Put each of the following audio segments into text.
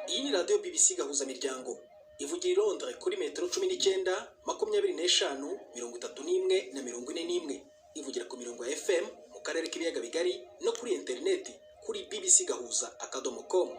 Iyi ni radiyo BBC Gahuzamiryango ivugira i Londres kuri metero 19, 25, 31 na 41. Ivugira ku mirongo ya FM mu karere k'ibiyaga bigari no kuri interineti kuri bbcgahuza.com.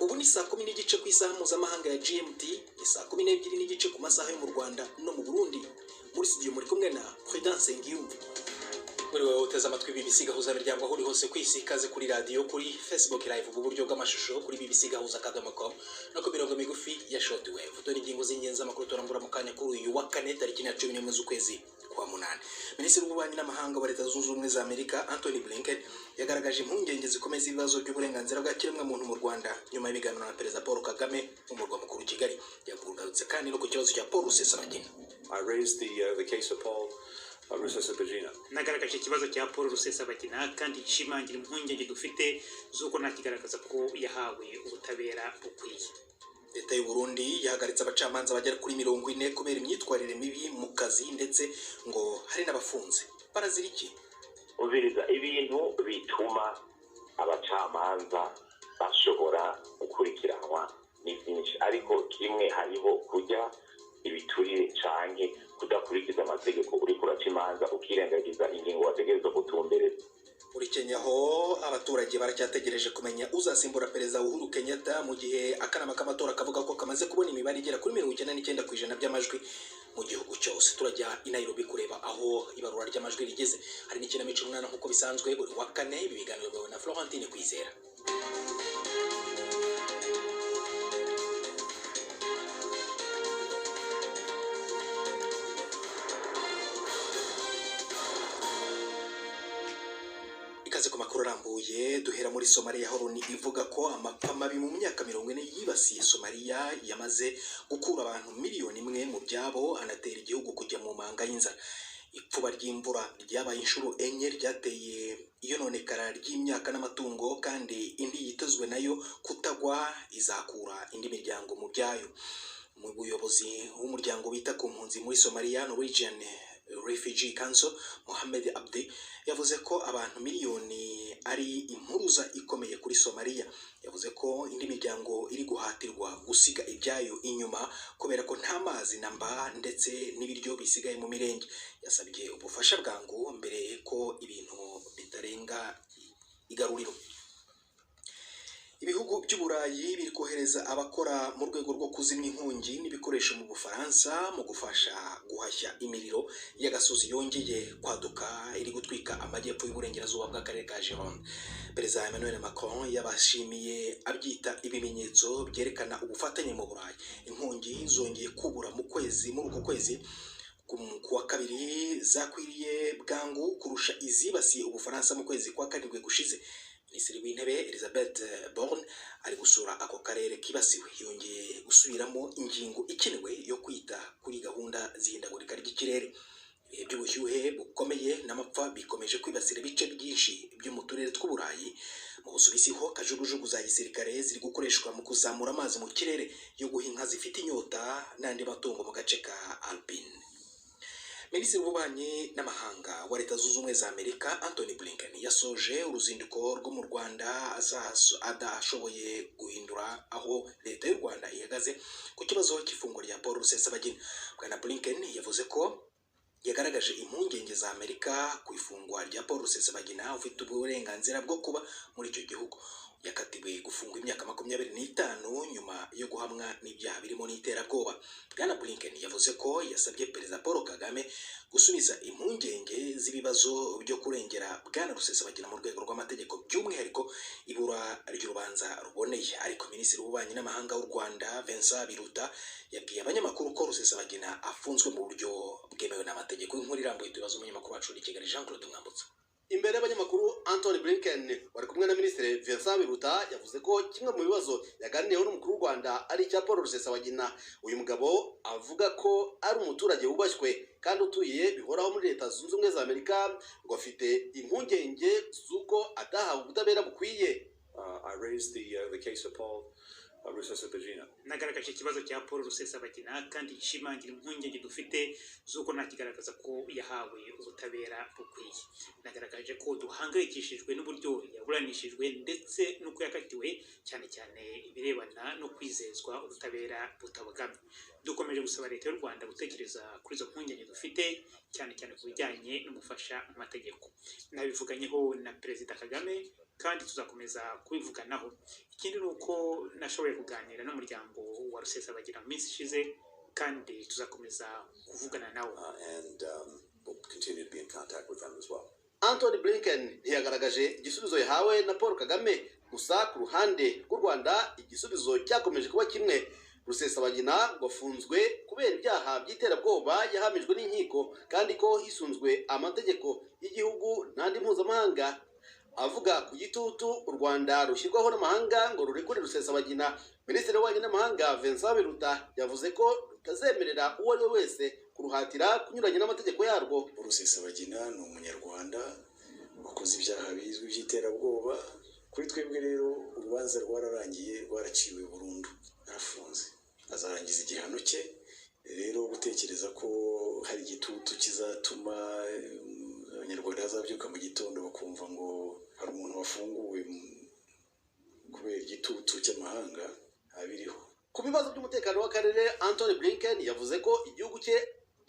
Ubu ni saa 10:15 ku isaha mpuzamahanga ya GMT, ni saa 12:15 ku masaha yo mu Rwanda no mu Burundi. Muri studio muri kumwe na Prudence Ngiyumva. Muri wowe uteze amatwi BBC Gahuzamiryango aho uri hose ku isi, ikaze kuri radiyo, kuri Facebook Live ubu buryo bw'amashusho kuri bbcgahuza.com no ku mirongo migufi ya shortwave. Dore ingingo z'ingenzi z'amakuru turambura mu kanya kuri uyu wa kane tariki ya 11 z'ukwezi kwa munani. Minisitiri w'Ububanyi n'Amahanga wa Leta Zunze Ubumwe za Amerika Anthony Blinken yagaragaje impungenge zikomeye z'ibibazo by'uburenganzira bwa kiremwamuntu mu Rwanda nyuma y'ibiganiro na Perezida Paul Kagame mu murwa mukuru Kigali. Yagarutse kandi no ku kibazo cya Paul Rusesabagina. I raised the case of Paul Rusesabagina. Nagaragaje ikibazo cya Paul Rusesabagina kandi nshimangira impungenge dufite z'uko nta kigaragaza ko yahawe ubutabera bukwiye. Leta y'u Burundi yahagaritse abacamanza bagera kuri 40 kubera imyitwarire mibi mu kazi, ndetse ngo hari n'abafunze. Barazira iki? Umviriza, ibintu bituma abacamanza bashobora gukurikiranwa ni byinshi, ariko kimwe hariho kurya ibiturire canke kudakurikiza amategeko, uriko uraca imanza ukirengagiza ingingo wategerezwa gutumbereza. Muri Kenya ho abaturage baracyategereje kumenya uzasimbura Perezida Uhuru Kenyatta, mu gihe akanama k'amatora kavuga ko kamaze kubona imibare igera kuri 99% by'amajwi mu gihugu cyose. Turajya i Nairobi kureba aho ibarura ry'amajwi rigeze. Hari n'ikinamico 8 nk'uko bisanzwe buri wa kane. Ibi biganiro byawe na Florentine Kwizera. Ikaze ku makuru arambuye. Duhera muri Somalia aho Loni ivuga ko amapfa mabi mu myaka 40 yibasiye Somalia yamaze gukura abantu 1 miliyoni mu byabo, anatera igihugu kujya mu manga y'inzara. Ipfuba ry'imvura ryabaye inshuro 4 ryateye iyononekara ry'imyaka n'amatungo, kandi indi yitezwe nayo kutagwa izakura indi miryango mu byayo. Mu buyobozi w'umuryango wita ku mpunzi muri Somalia, Norwegian Refugee Council, Mohamed Abdi, yavuze ko abantu miliyoni ari impuruza ikomeye kuri Somalia. Yavuze ko indi miryango iri guhatirwa gusiga ibyayo inyuma kubera ko nta mazi na mba ndetse n'ibiryo bisigaye mu mirenge. Yasabye ubufasha bwangu mbere ko ibintu bitarenga igaruriro. Ibihugu by'Uburayi biri kohereza abakora mu rwego rwo kuzimya inkongi n'ibikoresho mu Bufaransa mu gufasha guhashya imiriro y'agasozi yongeye kwaduka iri gutwika amajyepfo y'uburengerazuba bw'akarere ka Gironde. Perezida Emmanuel Macron yabashimiye abyita ibimenyetso byerekana ubufatanye mu Burayi. Inkongi zongeye kubura mu kwezi muri uku kwezi ku wa kabiri zakwiriye bwangu kurusha izibasiye Ubufaransa mu kwezi kwa karindwi gushize. Minisitiri w'Intebe Elizabeth Borne ari gusura ako karere kibasiwe, yongeye gusubiramo ingingo ikenewe yo kwita kuri gahunda z'ihindagurika ry'ikirere. Ibihe by'ubushyuhe bukomeye n'amapfa bikomeje kwibasira ibice byinshi byo mu turere tw'Uburayi. Mu Busuwisi ho kajugujugu za gisirikare ziri gukoreshwa mu kuzamura amazi mu kirere yo guha inka zifite inyota n'andi matungo mu gace ka Alpine. Minisitiri w'Ububanyi n'Amahanga wa Leta Zunze Ubumwe za Amerika Anthony Blinken yasoje uruzinduko rwo mu Rwanda adashoboye guhindura aho leta y'u Rwanda ihagaze ku kibazo cy'ifungwa rya Paul Rusesabagina. Bwana Blinken yavuze ko yagaragaje impungenge za Amerika ku ifungwa rya Paul Rusesabagina, ufite uburenganzira bwo kuba muri icyo gihugu. Yakatiwe gufungwa imyaka 25 nyuma yo guhamwa n'ibyaha birimo n'iterabwoba. Bwana Blinken yavuze ko yasabye Perezida Paul Kagame gusubiza impungenge z'ibibazo byo kurengera Bwana Rusesabagina mu rwego rw'amategeko, by'umwihariko ibura ry'urubanza ruboneye. Ariko Minisitiri w'Ububanyi n'Amahanga w'u Rwanda Vincent Biruta yabwiye abanyamakuru ko Rusesabagina afunzwe mu buryo bwemewe n'amategeko. Inkuru irambuye tubaza umunyamakuru wacu uri i Kigali, Jean Claude Mwambutsa. Imbere y'abanyamakuru, Anthony Blinken wari kumwe na Minisitiri Vincent Biruta yavuze ko kimwe mu bibazo yaganiriyeho n'umukuru w'u Rwanda ari icya Paul Rusesabagina. Uyu mugabo avuga ko ari umuturage wubashywe kandi utuye bihoraho muri Leta Zunze Ubumwe za Amerika, ngo afite impungenge z'uko atahawe ubutabera bukwiye. I raised the case of Paul Rusesabagina. Nagaragaje ikibazo cya Paul Rusesabagina kandi nshimangira impungenge dufite z'uko nta kigaragaza ko yahawe ubutabera bukwiye. Nagaragaje ko duhangayikishijwe n'uburyo yaburanishijwe ndetse n'uko yakatiwe, cyane cyane ibirebana no kwizezwa ubutabera butabogamye. Dukomeje gusaba Leta y'u Rwanda gutekereza kuri izo mpungenge dufite, cyane cyane ku bijyanye n'ubufasha mu mategeko. Nabivuganyeho na Perezida Kagame kandi tuzakomeza kubivuganaho. Ikindi ni uko nashoboye kuganira n'umuryango wa Rusesabagina mu minsi ishize kandi tuzakomeza kuvugana nawo. And we'll continue to be in contact with them as well. Anthony Blinken ntiyagaragaje igisubizo yahawe na Paul Kagame. Gusa ku ruhande rw'u Rwanda igisubizo cyakomeje kuba kimwe: Rusesabagina ngo afunzwe kubera ibyaha by'iterabwoba yahamijwe n'inkiko, kandi ko hisunzwe amategeko y'igihugu n'andi mpuzamahanga. Avuga ku gitutu u Rwanda rushyirwaho n'amahanga ngo rurekure Rusesabagina, Minisitiri w'Ububanyi n'Amahanga Vincent Biruta yavuze ko rutazemerera uwo ari we wese kuruhatira kunyuranya n'amategeko yarwo. Rusesabagina ni Umunyarwanda wakoze ibyaha bizwi by'iterabwoba. Kuri twebwe rero urubanza rwararangiye, rwaraciwe burundu, arafunze, azarangiza igihano cye. Rero gutekereza ko hari igitutu kizatuma Abanyarwanda bazabyuka mu gitondo bakumva ngo hari umuntu wafunguwe kubera igitutu cy'amahanga, ntabiriho. Ku bibazo by'umutekano w'akarere, Anthony Blinken yavuze ko igihugu cye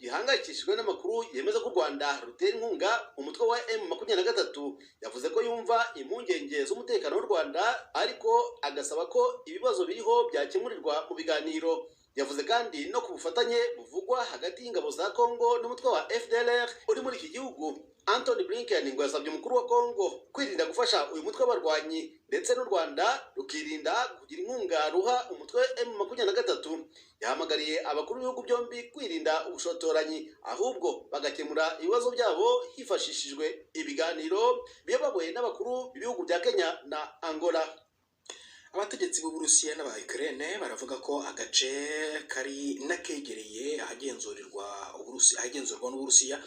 gihangayikishijwe n'amakuru yemeza ko u Rwanda rutera inkunga umutwe wa M23. Yavuze ko yumva impungenge z'umutekano w'u Rwanda, ariko agasaba ko ibibazo biriho byakemurirwa mu biganiro. Yavuze kandi no ku bufatanye buvugwa hagati y'ingabo za Congo n'umutwe wa FDLR uri muri iki gihugu. Anthony Blinken ngo yasabye umukuru wa Congo kwirinda gufasha uyu mutwe w'abarwanyi, ndetse n'u Rwanda rukirinda kugira inkunga ruha umutwe M23. Yahamagariye abakuru b'ibihugu byombi kwirinda ubushotoranyi, ahubwo bagakemura ibibazo byabo hifashishijwe ibiganiro biyobowe n'abakuru b'ibihugu bya Kenya na Angola. Abategetsi b'Uburusiya n'aba Ukraine baravuga ko agace kari n'akegereye ahagenzurirwa Uburusi, ahagenzurwa n'Uburusiya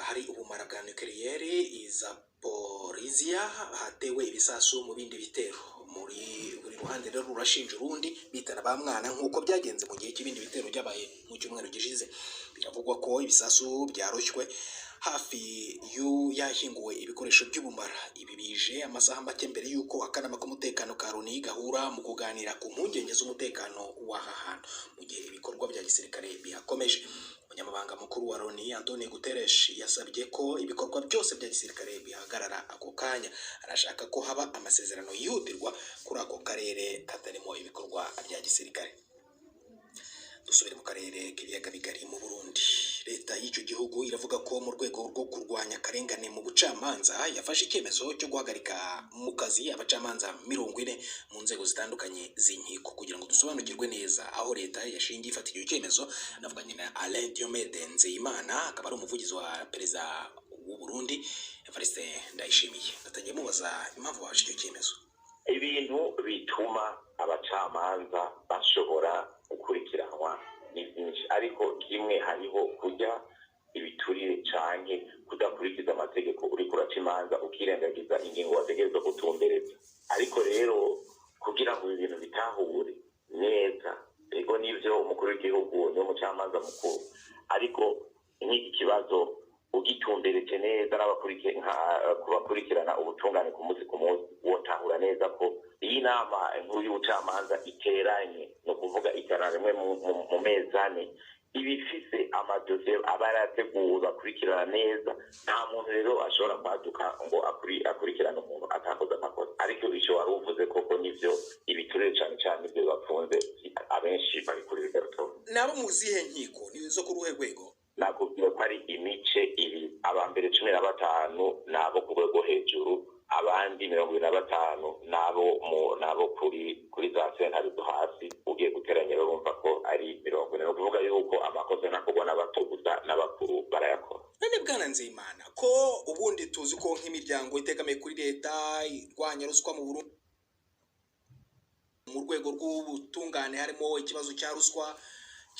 hari ubumara bwa nucléaire i Zaporizhia, hatewe ibisasu mu bindi bitero. Muri buri ruhande rero rurashinja urundi, bitana ba mwana nk'uko byagenze mu gihe cy'ibindi bitero byabaye mu cyumweru gishize. Biravugwa ko ibisasu byaroshywe hafi y'ahyinguwe ibikoresho by'ubumara. Ibi bije amasaha make mbere y'uko akanama k'umutekano ka Loni gahura mu kuganira ku mpungenge z'umutekano w'aha hantu mu gihe ibikorwa bya gisirikare bihakomeje. Umunyamabanga mukuru wa Loni, Antonio Guterres, yasabye ko ibikorwa byose bya gisirikare bihagarara ako kanya. Arashaka ko haba amasezerano yihutirwa kuri ako karere katarimo ibikorwa bya gisirikare. Dusubire mu karere k'Ibiyaga Bigari, mu Burundi. Leta y'icyo gihugu iravuga ko mu rwego rwo kurwanya akarengane mu bucamanza yafashe icyemezo cyo guhagarika mu kazi abacamanza 40 mu nzego zitandukanye z'inkiko. Kugira ngo dusobanukirwe neza aho leta yashingiye ifata icyo cyemezo, navuganye na Alain Diomede Nzeyimana, akaba ari umuvugizi wa Perezida w'u Burundi Evariste Ndayishimiye. Natangiye mubaza impamvu bafashe icyo cyemezo. Ibintu bituma abacamanza bashobora gukurikiranwa ni byinshi, ariko kimwe hariho kurya ibiturire canke kudakurikiza amategeko, uriko uraca imanza ukirengagiza ingingo wategerezwa gutumbereza. Ariko rero kugira ngo ibi bintu bitahure neza, ego nivyo, umukuru w'igihugu niwe mucamanza mukuru, ariko nk'iki kibazo ugitumbereje neza kubakurikirana ubutungane ku munsi ku munsi, wotahura neza ko iyi nama nkuru y'ubucamanza iteranye, ni ukuvuga iterana rimwe mu mezi 4, iba ifise amadosiye aba yarateguwe bakurikirana neza. Nta muntu rero ashobora kwaduka ngo akurikirane umuntu atakoze amakosa. Ariko ico wari uvuze koko nivyo, ibiturire cane cane nivyo bapfunze abenshi, bari kuri rugarutoki. Nabo mu zihe nkiko? Ni zo ku ruhe rwego? Nakubwiye ko ari imice ibiri: aba mbere 15 ni abo ku rwego hejuru, abandi 25 n'abo kuri za sentare zo hasi. Ugiye guteranya rero urumva ko ari 40. Ni ukuvuga yuko amakosa ntakorwa n'abato gusa, n'abakuru barayakora. None bwana Nzeyimana, ko ubundi tuzi ko nk'imiryango itegamiye kuri leta irwanya ruswa mu Burundi, mu rwego rw'ubutungane harimo ikibazo cya ruswa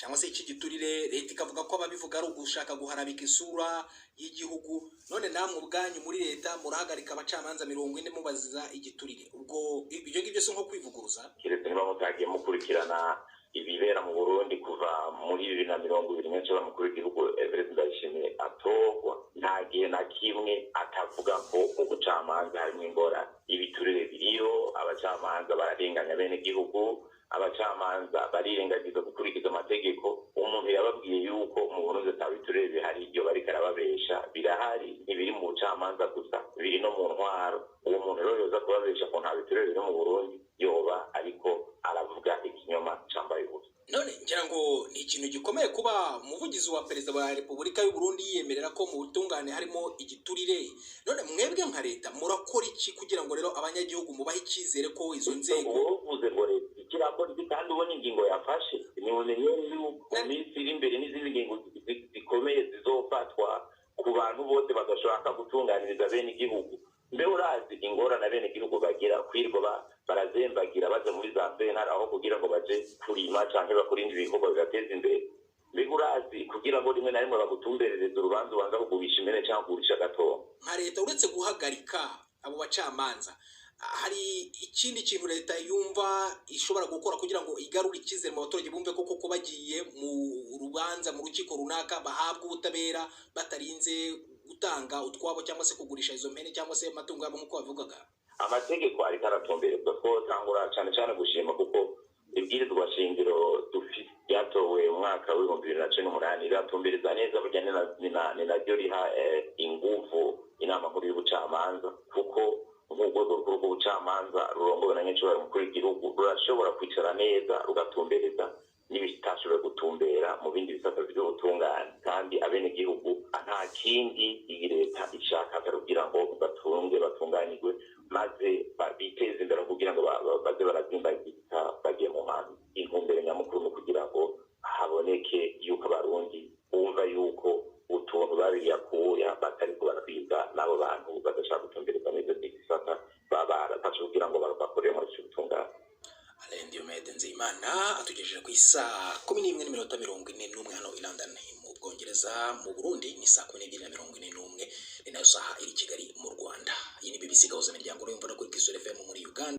Cyangwa se icy'igiturire, leta ikavuga ko ababivuga ari ugushaka guharabika isura y'igihugu. None namwe ubwanyu muri leta murahagarika abacamanza 40 mubaziza igiturire. Ubwo ibyo ngibyo si nko kwivuguruza? Keretse niba mutagiye mukurikirana ibibera mu Burundi kuva muri 2020 nyinshi, mukuru w'igihugu Evariste Ndayishimiye atorwa, nta gihe na kimwe atavuga ko mu bucamanza harimo ingorane. Ibiturire biriyo, abacamanza bararenganya bene gihugu, abacamanza barirengagiza gukurikiza amategeko. Umuntu yababwiye yuko mu Burundi ata biturire bihari, ibyo bariko arababesha. Birahari, ntibiri mu bucamanza gusa, biri no mu ntwaro. Uwo muntu rero yoza kubabesha ko nta biturire biri mu Burundi, yoba ariko aravuga ikinyoma cambaye ubusa. None ngira ngo ni ikintu gikomeye kuba umuvugizi wa perezida wa Repubulika y'u Burundi yiyemerera ko mu butungane harimo igiturire. None mwebwe nka leta murakora iki kugira ngo rero abanyagihugu mubahe icyizere ko izo nzego Wowe uvuze ngo leta ikirakora iki, kandi ubona ingingo yafashe? Nimumenye yuko mu minsi iri imbere n'izindi ngingo zikomeye zizofatwa ku bantu bose badashaka gutunganiriza bene igihugu. Mbe urazi ingorane bene igihugu bagira, kwirirwa barazembagira baja muri za sentare aho kugira ngo baje kurima canke bakore ibindi bikorwa bibateza imbere? Mbega urazi kugira ngo rimwe na rimwe bagutumberereze urubanza, ubanza kugurisha impene canke kugurisha agatongo? Nka leta, uretse guhagarika abo bacamanza, hari ikindi kintu leta yumva ishobora gukora kugira ngo igarure icyizere mu baturage, bumve ko koko bagiye mu rubanza mu rukiko runaka bahabwa ubutabera batarinze gutanga utwabo cyangwa se kugurisha izo mpene cyangwa se amatungo yabo nk'uko babivugaga? Amategeko ariko aratumberezwa. Twotangura cane cane gushima, kuko ibwirizwa shingiro dufise ryatowe mu mwaka w'2018 riratumbereza neza. Burya ni naryo riha inguvu Inama Nkuru y'Ubucamanza, kuko nk'urwego rukuru rw'ubucamanza rurongowe na nyacubahiro umukuru w'igihugu rurashobora kwicara neza rugatumbereza n'ibitashoboye gutumbera mu bindi bisata by'ubutungane. Kandi abenegihugu nta kindi iyi leta ishaka atari kugira ngo batunge, batunganirwe, maze biteze imbere, kugira ngo baze barazimbagirika bagiye mu manza. Intumbero nyamukuru ni ukugira ngo haboneke yuko Abarundi bumva yuko utuntu babiriyakuya batariko baratwiga n'abo bantu badashaka gutumbereza neza igisata baba barafashe kugira ngo bakorere muri ico butungane. Alain Diomede Nzeyimana atugejeje ku isaa 11:41 hano i London mu Bwongereza. Mu Burundi ni saa 12:41, ni nayo saha iri i Kigali mu Rwanda. Iyi ni BBC Gahuza Miryango, urumva no kuri Kisoro FM muri Uganda.